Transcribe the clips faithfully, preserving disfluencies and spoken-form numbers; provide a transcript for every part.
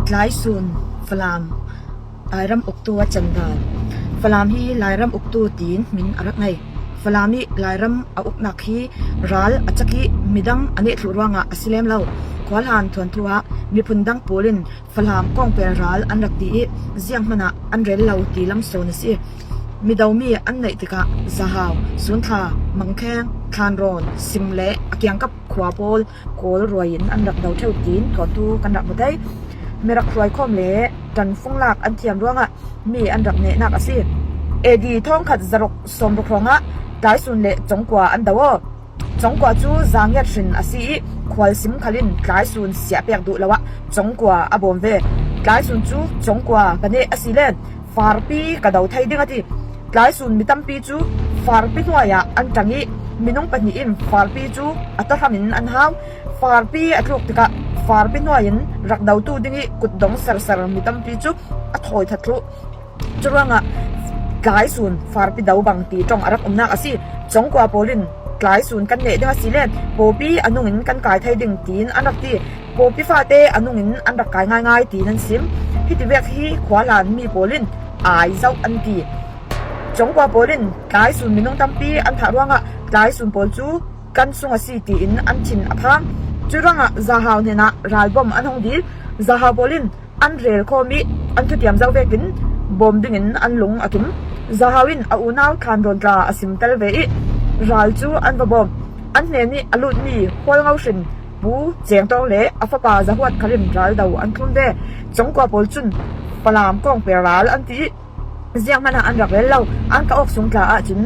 Tlaisun Falam Lairam uktu a chan dan. Falam hi Lairam uktu tiin hmin a rak ngei. Falam ih Lairam a uknak hi ral a cak ih midang a neh thluh ruangah a si lem lo. Khualhan thuanthu ah miphun dang pawl in Falam kawngpel ral an rak ti ih zianghman ah an rel lo ti lam sawn a si. Midomi an neih tikah Zahau, Sunthla, Mangkheng, Thlanrawn, Sim le a kiangkap khua pawl kawl ruai in an rak do ṭheu tiin thuanthu kan rak hmu thei. Mirak hruai khawm le ṭanfung lak an thiam ruangah mi an rak nehnak a si. A D thawngkhat zaruk sawmruk hrawngah Tlaisun le Cawngkua an do aw. Cawngkua cu zangiat hrin a si ih khualsim khal in Tlaisun siah pek duh lo ah Cawngkua a bawm ve. Tlaisun cu Cawngkua ka neh a si len Farpi ka do thei ding a ti. Tlaisun mi tampi cu Farpi hnuai ah an ṭang ih minung pahnih in Farpi cu a tawhram in an hau. Farpi a tluk tikah Farpi hnuai in rak dotu ding ih kutdong serser mi tampi cu a thawi that thluh. Curuangah Tlaisun Farpi do bang ti ṭong a rak umnak a si. Cawngkua pawl in Tlaisun kan neh ding a si len pawpi a nungin kan kai thei ding tiin an rak ti. Pawpi fate a nungin an rak kai ngaingai tiin an sim. Hiti vek hi khualhan mi pawl in ai zoh an ti. Cawngkua pawl in Tlaisun minung tampi an thah ruangah Tlaisun pawl cu kan sung a si tiin an thin a phang. Curuangah Zahau hnenah ralbom an hong dil. Zahau pawl in an rel khawm ih an thutiam zoh vekin bawm dingin an lung a kim. Zahau in a unau Thlanrawn tla a simtel ve ih ral cu an va bawm. An hnen ih a lutmi Hualngo hrin Pu Cengtawng le a fapa Zahuat khal in ral do an thlun ve. Cawngkua pawl cun Falam kawngpel ral an ti ih zianghman ah an rak rel lo. An ka awk sung tla ahcun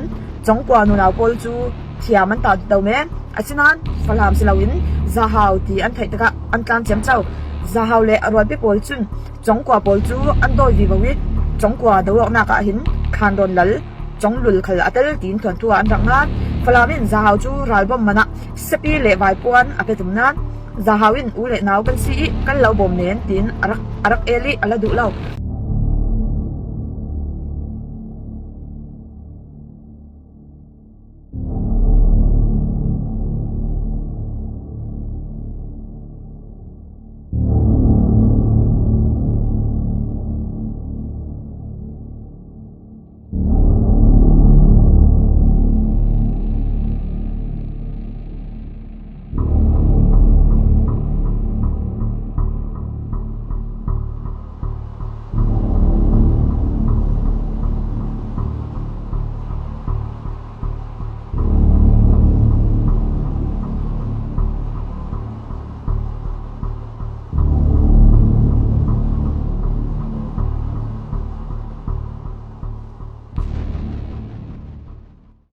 Cawngkua nunau pawl cu thiam an tah do men. Asinain Falam si loin Zahau ti an theih tikah an tlan ciamco. Zahau le a rualpi pawl cun Cawngkua pawl cu an dawi vivo ih Cawngkua do awknak ah hin Thlanrawn lal Cawnglul khal a tel tiin thuanthu ah an rak ngan. Falam in Zahau cu ralbom man ah siapi le vaipuan a pe tum nain Zahau in u le nau kan si ih kan lo bawm men tiin a rak, a rak el ih a la duh lo.